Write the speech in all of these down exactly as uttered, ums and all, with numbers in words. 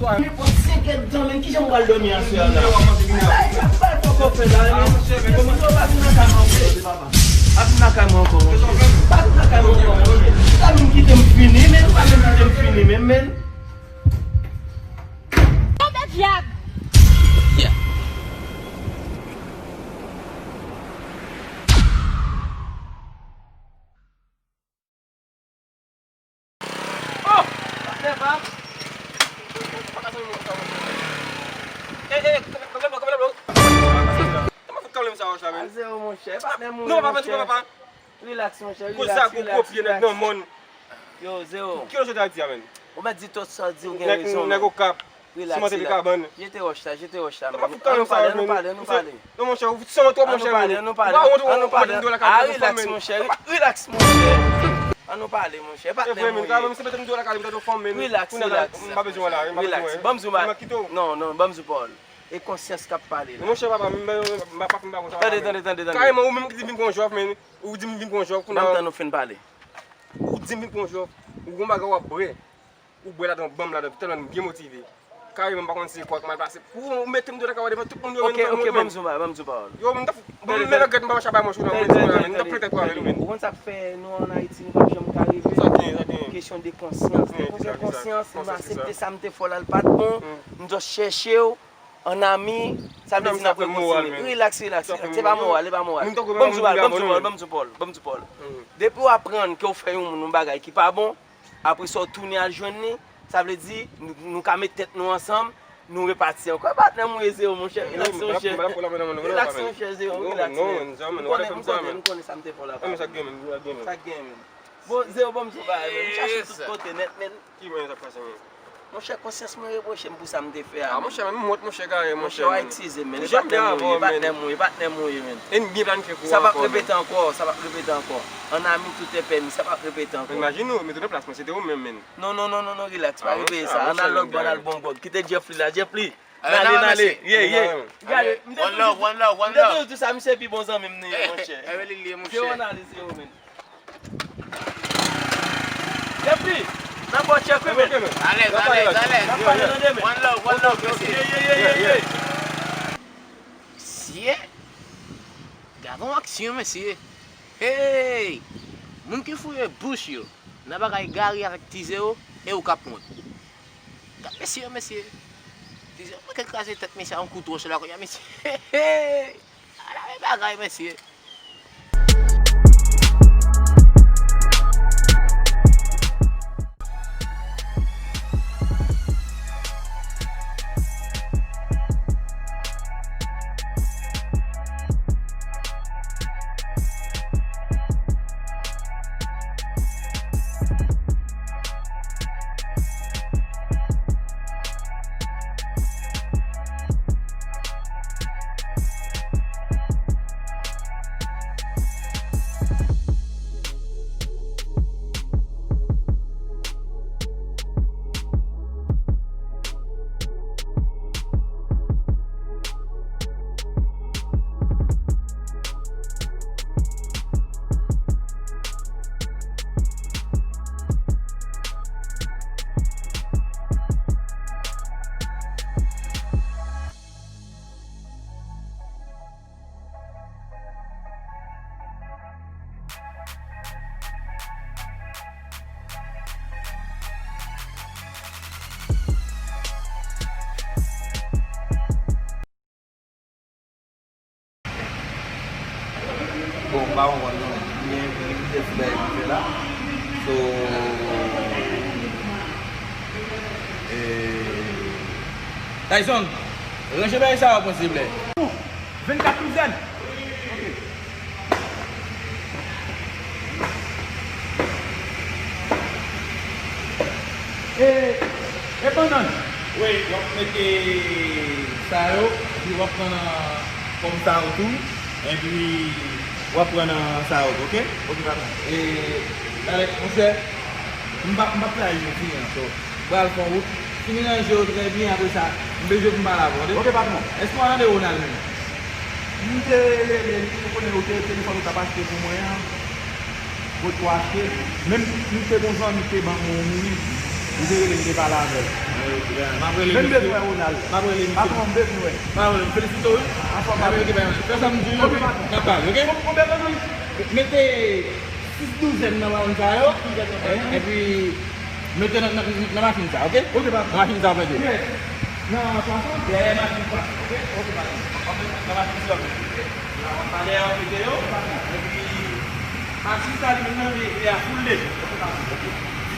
Nenpòt senk èdtan, men kijan m pral dòmi aswè a la? Sa e sa m pral fè kòfè la, men? Monchè, men kòman sa w pa vin nan kay mwen ankò? Pa vin nan kay mwen ankò, monchè. Pa vin nan kay mwen ankò, monchè. Ou pa menm kite m fini, men. Ou pa menm kite m fini, men, men. Tonbe dyab! Oh! Patnè pa m. Pa ka sanble mwen konsa, monchè. Eh, eh, kanpe la, kanpe la, kanpe la, bro. Kòman fout kanpe m sa, monchè, men? A zewo, monchè. Patnè m, monchè. Non, papa, papa. Relax, monchè. Relax, relax, relax. Koz sa, gwo gwo pye nèg nan mòn. Yo, zewo. Ki yo sot Ayiti a, men? Ou mèt di tout sa w di, ou gen rezon, men. Nèg Okap. Relax, relax. Jete wòch la, jete wòch la, men. Ann nou pale, ann nou pale, ann nou pale. Non, monchè, ou sanwont twòp, monchè, men. Ann nou pale, ann nou pale, ann nou pale. Ah, relax, monchè, relax, monchè. Ann nou pale, monchè. E pa tnè mwen ye. Relax, relax. Relax. Ban m di w, non, non, ban m di w pawòl. E konsyans k ap pale la. Monchè, papa, m pa, m pa, m pa konn sa. Tande, tande, tande, tande. Kareman, ou menm ki di m vin pran jòf, men. Ou di m vin pran jòf, kounye a. Ban m tann ou fin pale. Ou di m vin pran jòf. Ou gon bagay w ap bwè. Ou bwè ladan, ou ban m ladan, tèlman m byen motive. Kareman, m pa konn se kwa k mal pase. Ou mete m dwòl lakay ou devan tout moun yo, men nou fè m wont, men. Ok, ok, ban m di w, ban m di w pawòl. Yo, m t ap, bon, men regrèt m pa mache bay mwen chou nan, men, men, men, m t ap plen tèt pou avè nou, men. Ou konn sa k fè nou an Ayiti, nou p ap janm ka rive? Sa k genyen, sa k genyen? Kesyon de konsyans. Depi w gen konsyans, ou aksepte sa m te fè w la, l pa t bon, m just chèche w, an ami, sa vle di n ap rekonsilye. Relax, relax, relax. Se pa moral, se pa moral. Ban m di w pawòl, ban m di w pawòl, ban m di w pawòl, ban m di w pawòl. Depi w aprann ke w fè yon moun yon bagay ki pa bon, apre sa w tounen al jwenn li, sa vle di nou, nou ka met tèt nou ansanm, nou repati ankò. Patnè m ou ye, zewo, monchè. Relax, monchè. Relax, monchè, zewo, relax, men. M konnen, m konnen, m konnen sa m te fè w la, pa. Sa k gen, men? Sa k gen, men? Bon, zewo, ban m di w bagay, men. M chache tout kote nèt, men. Ki mwen sa k pase, men? Monchè, konsyans mwen repwoche m pou sa m te fè a, men. Ah, monchè, men m wont, monchè, gare, monchè, men. Monchè, w a itize, men. E patnè m ou ye, e patnè m ou ye, men. E n byen planifye kou ankò, men. Sa p ap repete ankò, sa p ap repete ankò. An ami, tout est permis, sa p ap repete ankò. Imajine w, mete w nan plas mwen, se te ou menm, men. Non, non, non, non, non, relax, pa repeye sa. Ann al lòt bò, ann al bon gwòg. Kite Jeff li la, Jeff li. N ale, n ale. Yeah, yeah. Gade, m te toujou, m te toujou di sa, misye pi bon zanmi m li ye, monchè. Zewo analize yo, men. Jeff li, n ap ba w tchèk wi, men. Alèz, alèz, alèz. N ap pale nan demen. One love, one love, mesye. Yeah, yeah, yeah, yeah, yeah. Mesye, gade yon aksyon, mesye. Hey! Moun ki fouye bouch yo nan bagay Gary avèk Ti Zewo, e ou k ap wont. Gad mesye yo, mesye. Ti Zewo manke kraze tèt mesye a yon kout wòch la kounye a, mesye. Ala yon bagay, mesye. Bon, m pa konprann non. Gen, gen plizyè ti bagay pou fè la. So, eh, Tyson, ranje bagay sa yo, silvouplè. Vennkat plizyè. E, e bannann? Wi, w ap mete sa yo, epi w ap pran pòm sa yo tou, epi w ap pran nan sa yo tou, oke? Oke, patwon. E, talè, monchè, m p ap, m p ap travay jodi a, so, m pral fè yon wout. Fini ranje yo trè byen, apre sa, m bezwen pou m pale avè w, tande? Oke, patwon. Èske w a tande Ronald menm? M te rele li, ou konnen ou te telefòn ou t ap achte pou mwen an. Kot pou achte. Menm m te gon zanmi ki te ban mwen yon minit. Li te rele m, m te pale avè l. M ap rele misye. Men m bezwen wè Ronald. M ap rele misye. Patwon, m bezwen wè. Patwon, m felisite w, wi. Anfòm, patwon. Fè sa m di w, n ap pale, oke? Konbyen bezwen? Mete sis douzèn nan machin sa yo, epi mete nan, nan, nan machin sa, oke? Oke, patwon. Nan machin sa, mete. Nan plafon? Dèyè machin sa, oke? Oke, patwon. Nan machin sa, mete. Nan machin sa, mete yo. Epi, machin sa, li menm nan, li, li a full led.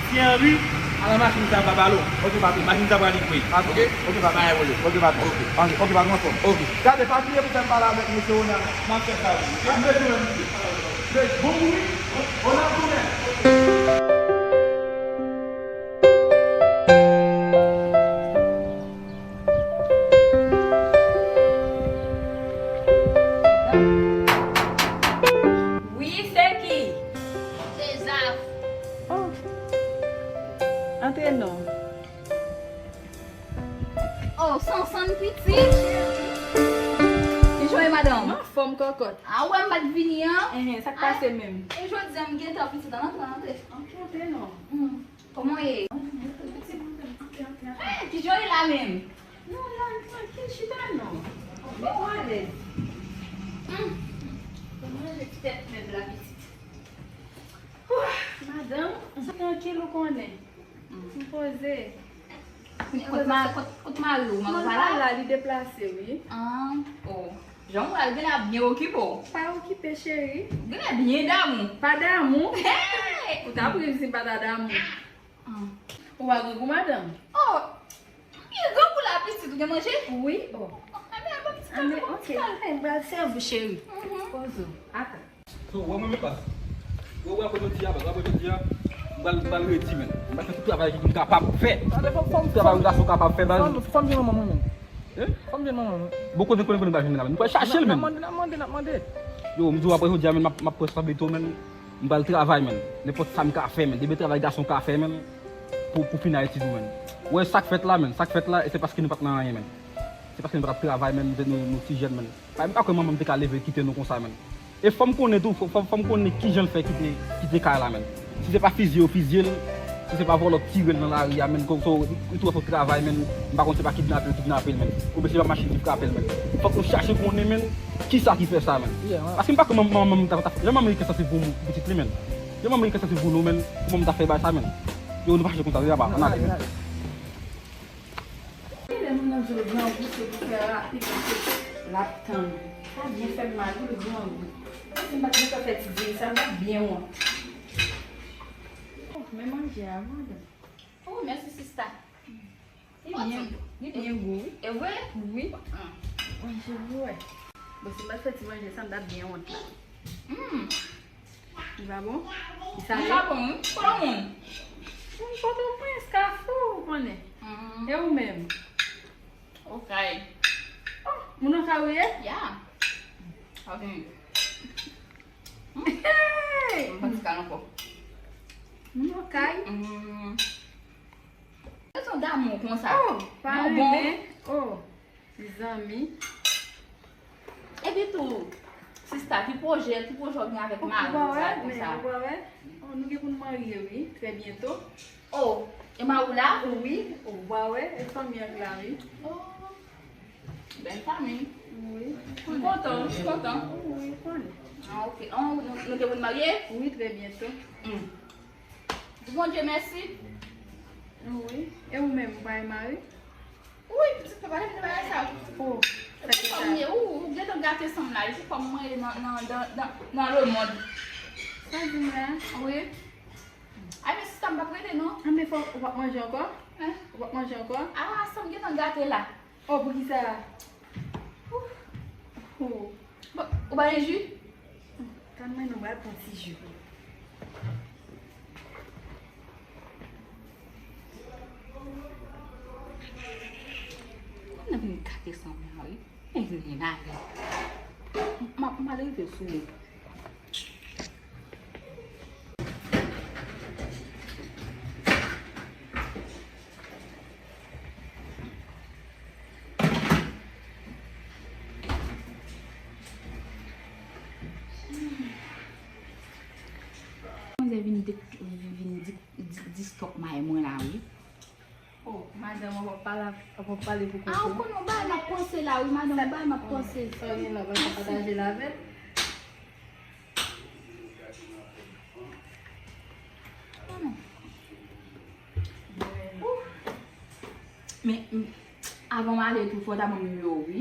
Ti Henry, ala machin sa, pa balo. Oke, patwon. Machin sa pral livre. Oke? Oke, patwon. Pa gen pwoblèm. Oke, patwon. Oke, oke, patwon, anfòm. Oke. Gade, pa bliye pou fè m pale avèk mesye Ronald. M ap fè sa, wi. Oke? M bezwen wè misye. Bon, wi. Ronald tounen. Wi, se ki? Se Zaf. Oh. Antre non. Oh, Sansann pitit. Kijan w ye, madanm? M anfòm, kòkòt. A, ou wè m pa t vini an? Enhen, sa k pase menm? E jodi a m gentan pitit an, antre, antre. Antre, antre non. Hmm. Kòman w ye? Mwen, mwen, mwen, mwen, antre, antre, antre. Eh, kijan w ye la menm? Non, la, m trankil, chita non. Mete w alèz. Hmm. Manje ti tèt mèb la, pitit. Ouh, madanm, m trankil, ou konnen. M poze. Kot ma-, kot, kot mari w, mari w pa la? Mari w pa la, li deplase, wi. Ah, oh. Jan w wè l, genlè ap byen okipe w. Pa okipe, cheri. Genlè byen damou. Pa damou. Hey! Ou t ap ri m si m pa ta damou. Ah. Ou pa grangou, madanm? Oh! Li grangou la, pitit, ou gen manje? Wi, oh. Anben, anben, pitit, anben, ok. Anben, m pral sèvi w, cheri. Mhm. Poze w. Ata. So, w wè mwen menm baz. W wè, w wè apre jodi a, baz, w wè apre jodi a, m pral, m pral redi, menn. M pral fè tout travay ki m kapab fè. Sa depann fòm, travay yon gason kapab fè, baz. Fòm, fòm jwenn manman mwen, menn. Hein? Fòm jwenn manman mwen. Bon, kote konnen konnen m pral jwenn la, menn. M pral chache l, menn. N ap mande, n ap mande, n ap mande. Yo, m di w apre jodi a, menn, m ap, m ap pran responsabilite w, menn. M pral travay, menn. Nenpòt sa m ka fè, menn. Depi travay gason ka fè, menn. Pou, pou fini etid ou, menn. W wè sa k fèt la, menn. Sa k fèt la, e se paske nou pa t nan anyen, menn. Se paske nou pa t ap travay, menn. Nou, nou ti jèn, menn. Pa, m pa kwè manman m te ka leve kite nou konsa, menn. E fò m konnen tou, fò, fò, fò m konnen kijan l fè kite, kite kay la, menn. Si se pa fizye yo fizye l, si se pa vòlò k tire l nan lari a, menn, kon, so, li tou fòk travay, menn, m pa konn se pa kidnape yo kidnape l, menn. Oubyen se pa machin ki frape l, menn. Fòk nou chache konnen, menn, kisa ki fè sa, menn. Yeah, man. Paske m pa kwè manman, manman m ta, ta, jan manman m te santi pou pitit li, menn. Jan manman m te santi pou nou, menn, pou manman m ta fè bagay sa, menn. Yo, nou pa chache konn sa, nou pa, ann ale, menn. Lè moun nan di w grangou, se pou fè rapid, paske l ap tann ou. Sa byen fè m mal, wi, l grangou. Si m pa t gentan fè ti diri sa, m t ap byen wont. Oh, men manje a, madanm. Oh, mèsi, sista. Li byen, li byen gou, wi. E vre? Wi. Ah. Manje gou, wè. Bon, si m pa t fè ti manje sa, m t ap byen wont la. Hmm. Li pa bon? Li sale? Li pa bon, wi. Kote w moun? Moun Pòtoprens, Kafou, ou konnen. Mhm. E ou menm? Okay. Oh, moun Okay ou ye? Ya. Ok. Hey! M pa ti kal ankò. Moun Okay? Mhm. Rezon damou konsa. Oh, pa renmen. Oh. Zanmi. Epi tou, sista, ki pwojè, ki pwojè w gen avèk mari w sa konsa? Ou pa wè, men ou pa wè. Oh, nou gen pou n marye, wi, trè byento. Oh, e mari w la? Wi, ou pa wè, e fanmi an k la, wi. Oh, bèl fanmi. Wi. M kontan, m kontan. Wi, ou konnen. Ah, ok. Oh, nou, nou gen pou n marye? Wi, trè byento. Hmm. Di Bondye mèsi. Wi. E ou menm, ou pa gen mari? Wi, pitit, pa pale m de bagay sa. Oh, sa se sa. Ou, ou gentan gate san m la, epi kòm mwen ye nan, nan, nan, nan, nan lemonn. Sa w di m la? Wi. Ay, men sista, m p ap rete, non. Ah, men fò, ou p ap manje ankò? Hein? Ou p ap manje ankò? Ah, san m gentan gate la. Oh, poukisa? Ouh. Ouh. Bon, ou ba l ji? Tann mwen, nou ba l pran ti ji. Mwen vin gate san mari. Mwen vin ale. M ap, m al rive sou ou. Manzè vin de-, vin di, di, di stòp may mwen la, wi. Oh, madanm, w ap pale, w ap pale pou kont ou. Ah, ou konnen w bay m ap panse la, wi, madanm, w bay m ap panse. Sa w gen la, w pa pataje l avè l. Men, men, avan m ale tou, fò w ta ban m nimewo w, wi.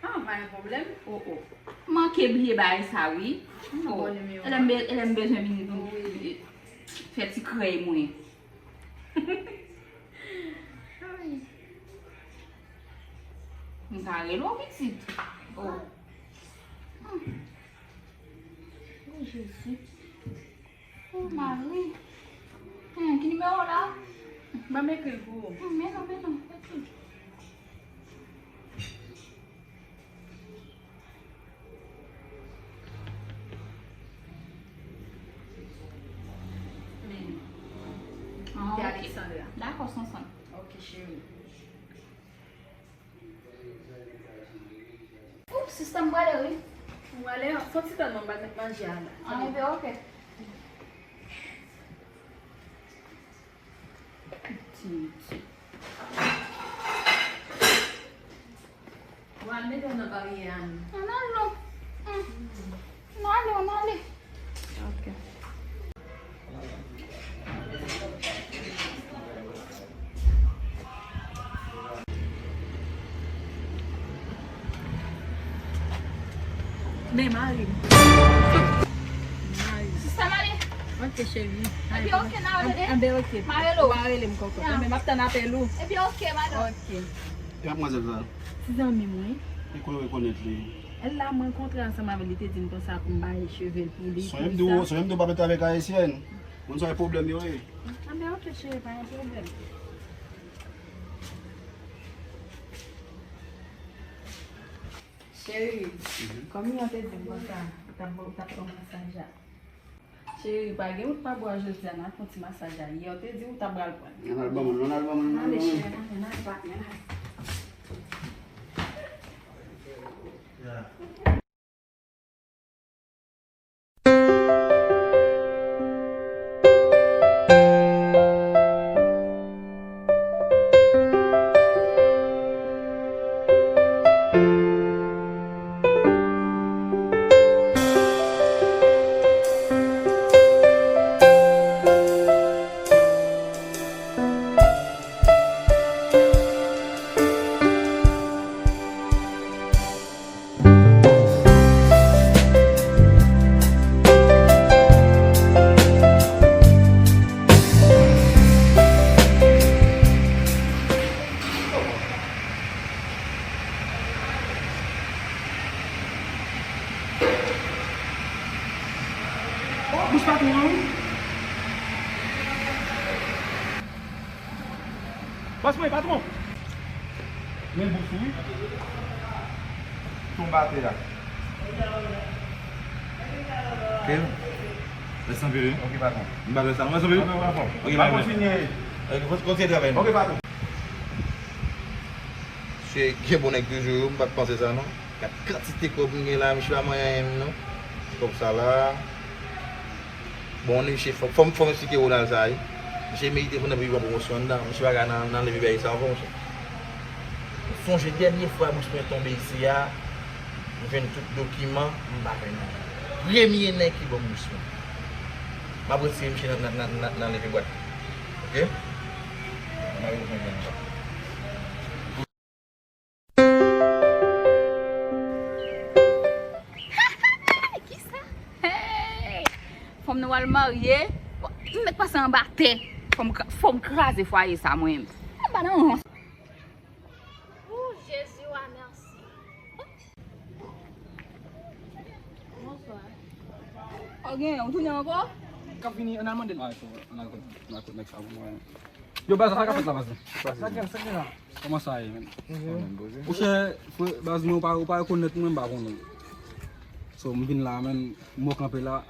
Ah, pa gen pwoblèm. Oh, oh. Manke bliye bagay sa, wi. M nan bon nimewo. Elè m be-, elè m bezwen vin, vin fè ti krèy mwen. Ay. M ka rele w pitit. Oh. Hmm. Oh, Jezi. Oh, Mari. Hmm, ki nimewo la? Ban m ekri l pou ou. Hmm, men non, men non. Men. Ah, ok. Alexandra. Dakò, Sonson. Ok, cheri. Oups, sista, m prale, wi. M prale, fè yon ti tan non, m pral met manje a la. Ah, ebyen, ok. Ti, ti. Ou al mete w nan baryè a, non. Ann al non. Hmm. Ann ale, ann ale. Ok. Men mari m. Mari. Sista Mari. Ok, cheri. Ebyen, ok, n a rele. Anben, ok. M a rele w. W a rele m, kòkòt. Anben, m ap tann apèl ou. Ebyen, ok, madanm. Ok. E matmwazèl sa? Ti zanmi m, wi. E kote w rekonèt li? L la, mwen rankontre ansanm avè l, li te di m konsa pou m bay cheve l pou li. Sonje m di w, sonje m di w pa mete avèk ayisyèn. Moun sa yo pwoblèm yo ye. Anben, ok, cheri, pa gen pwoblèm. Cheri, kòm Ian te di m konsa, ou t ap, ou t ap pran masaj la. Cheri, pa gen wout pa bwa jodi a, n a fè yon ti masaj la. Ian te di ou t ap pral pran. Ann al ban mwen, ann al ban mwen. Ann ale, cheri, ann ale, ann ale, ann ale. Oh, bouch patwon an, wi. Bòs mwen, patwon. Men bous ou wi. Tonbe atè a. Ok. Reste en pile. Ok, patwon. M pa reste, reste en pile. Ok, patwon. Ok, kontinye. Ok, kontinye travay nou. Ok, patwon. Misye gen bon nèg toujou, m pa t panse sa non. Gad kantite kòb m gen la, misye pa manyen anyen menm non. Kòb sa la. Bon, misye fò, fò, fò m eksplike Ronald sa wi. Misye merite pou nan pi bon pwomosyon anndan. Misye pa ka nan, nan leve bagay sa ankò, monchè. Sonje dènye fwa bous mwen tonbe isi a, m jwenn tout dokiman, m pa jwenn anyen. Premye nèg ki ban m bous mwen. M ap retire misye nan, nan, nan, nan, nan leve bwat. Ok? M ap retire misye. Kisa? Hey! Fanm nan pral marye. M mèt pase anba tè. Fò m kra-, fò m kraze fwaye sa mwen menm. Anba nan rans. Ou, Jezi, wa mèsi. Bonswa. Ou gen, ou tounen ankò? K ap vini, ann al mande l. Ah, ann al kot, ann al kot nèg sa pou mwen. Yo, baz, sa k ap fèt la, baz? Sa k gen, sa k gen la? Kòman sa ye, menn? Monchè, frè, baz, mwen, ou pa, ou pa rekonèt mwen, m pa konnen. So, m vin la, menn, m kanpe la,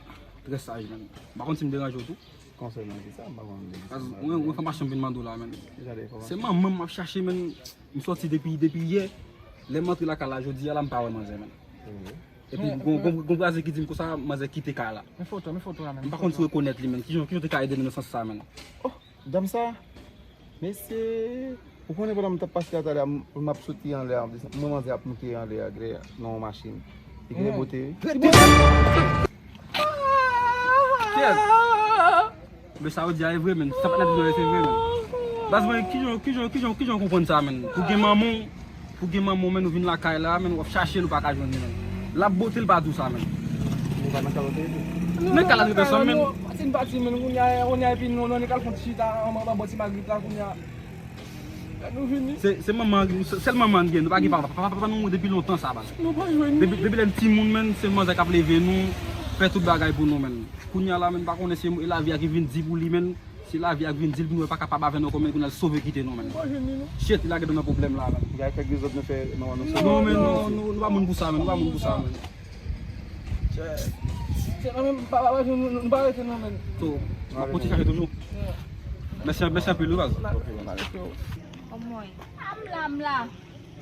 trè saj, menn. M pa konn si m deranje w tou. Konsènan kisa? M pa konn de kisa. Baz, mwen, mwen fè machin m vin mande w la, menn. Kisa de kòman? Se manman m m ap chache, menn. M sòti depi, depi yè. Lè m antre lakay la jodi a la, m pa wè manzè, menn. Epi, gon, gon, gon vwazen ki di m konsa, manzè kite kay la. Men foto, men foto a, menn. M pa konn si w rekonèt li, menn. Kijan, kijan w te ka ede m nan sans sa, menn? Oh, dam sa? Mesye, ou konnen pandan m t ap pase a talè a, m, m ap soti anlè a, m wè manzè ap moute anlè a, gade, nan yon machin. Li genlè bote, wi. Kèt! Men sa yo di a e vre, menn. Sa pa t nan videyo, se vre, menn. Baz mwen, kijan, kijan, kijan, kijan w konprann sa, menn? Pou gen manman w, pou gen manman w, menn, ou vin lakay la, menn, w ap chache l, ou pa ka jwenn li, menn. L ap bote, l pa di w sa, menn. Nou pa nan kay la, nou. Men kay la, nou pèsòn, menn. Pati n pati, menn, kounye a, kounye a, epi nou, nou, nou kal fon ti chita, anba, anba, bò ti magrit la, kounye a. Lè nou vini. Se, se manman, se, sèl manman n gen, nou pa gen papa. Papa, papa nou mouri depi lontan sa, baz. Nou pa jwenn li. Depi, depi lè n timoun, menn, se manzè k ap leve nou, fè tout bagay pou nou, menn. Kounye a la, menn, pa konnen se lavi a ki vin di pou li, menn. Se lavi a ki vin di l pou nou, pa kapab avè nou ankò, menn, kounye a l sove kite nou, menn. Nou pa jwenn li, non. Shit, li lage nou nan pwoblèm la, menn. Gade kèk dezòd nou fè nan nou. Non, menn, non, nou, nou pa moun pou sa, menn, nou pa moun pou sa, menn. Tchè. Tchè, non, menn, pa, pa, pa, nou, nou, nou pa rete, non, menn. So, m ap kontinye chache toujou. Mèsi, mèsi anpil, wi, baz. Anmwey. M la, m la.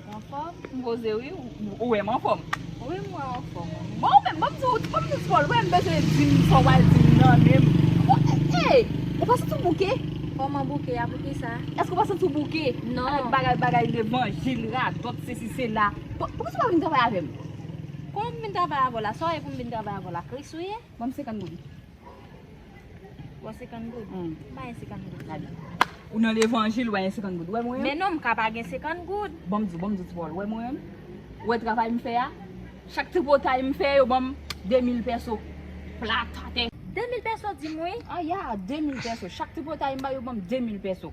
Ou anfòm? M poze wi, ou, ou wè m anfòm. Wi, m wè w anfòm. Bon, ou menm, ban m di w, ban m di w ti bòl, ou wè m bezwen di m sa w pral di m nan, menm. Ou, e, e, ou pa santi w bouke? Kòman bouke a? Poukisa? Èske ou pa santi w bouke? Non. Avèk bagay, bagay levanjil, radòt, sesi, sela. Bon, poukisa ou pa vin travay avè m? Kòman m vin travay avè w la? Sa w ye pou m vin travay avè w la? Kris ou ye? Ban m senkant goud. Bon, senkant goud. Hmm. M pa gen senkant goud. Gade. Ou nan levanjil, ou pa gen senkant goud. Ou wè mwen menm? Men non, m ka pa gen senkant goud. Ban m di w, ban m di w ti pawòl. Ou wè mwen menm? Ou wè travay m fè a? Chak tripotay m fè, yo ban m de mil pèso. Plat atè. De mil pèso, di m wi. Ah, ya, de mil pèso. Chak tripotay m ba yo ban m de mil pèso.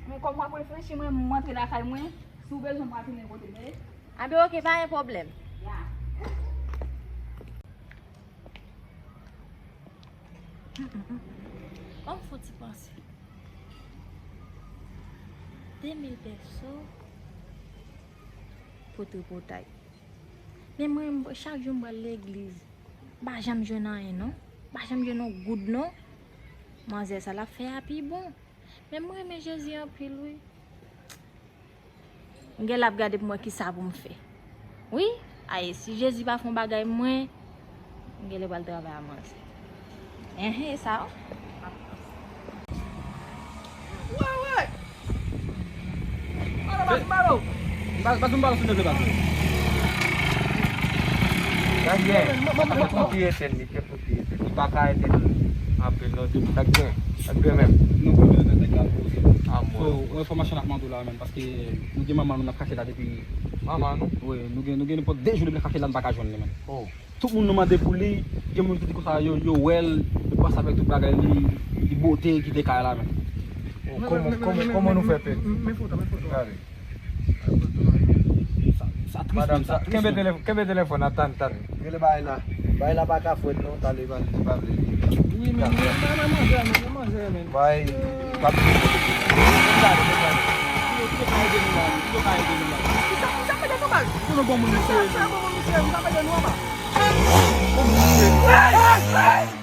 Men kòm w ap reflechi, mwen, m antre lakay mwen. Si w bezwen, m pa tounen kote m ye. Anben, oke, pa gen pwoblèm. Ya. Ban m fè yon ti panse. De mil pèso pou tripotay. Men mwen, chak jou m pral legliz, m pa janm jwenn anyen, non. M pa janm jwenn yon goud, non. Manzè sa l ap fè a pi bon. Men mwen renmen Jezi anpil, wi. M gen lè ap gade pou m wè kisa pou m fè. Wi, ay, si Jezi pa fè yon bagay mwen, m gen lè pral travay a manzè. Enhen, e sa, wi. Wè, wè. Malo, baz, malo. Baz, baz, m balon sou neve, baz. Sa k gen? Li te pwopwiyetè, li te pwopwiyetè. Li pa ka ede nou anpil, non, di m sa k gen. Sa k gen menm? Nou konnen nèg la poze. Ah, mwen. So, yon enfòmasyon n ap mande w la, menm, paske nou gen manman nou n ap chache la depi. Manman nou? Wi, nou gen, nou gen nenpòt de jou depi n ap chache la, n pa ka jwenn li, menm. Oh. Tout moun nou mande pou li, gen moun ki di konsa yo, yo wè l, yo panse avèk tout bagay li, li bote, li kite kay la, menm. Oh, kòman, kòman, kòman nou fè pè? Men foto, men foto. Gade. Sa, sa tris, menm, sa tris, menm. Kenbe telefòn, kenbe telefòn, atann, tann. Rele bagay la. Bagay la pa ka fwèt non, talè pa, li pa vle li. Wi, men, men, men, men, manzè, men, men, manzè, men. Bay, pa. Yo ka ede nou la, yo ka ede nou la. Kisa, kisa mete konbal? Pou nou bon moun, mesye. Kisa, kisa bon moun, mesye? Kisa mete nou anba? Bon moun, mesye.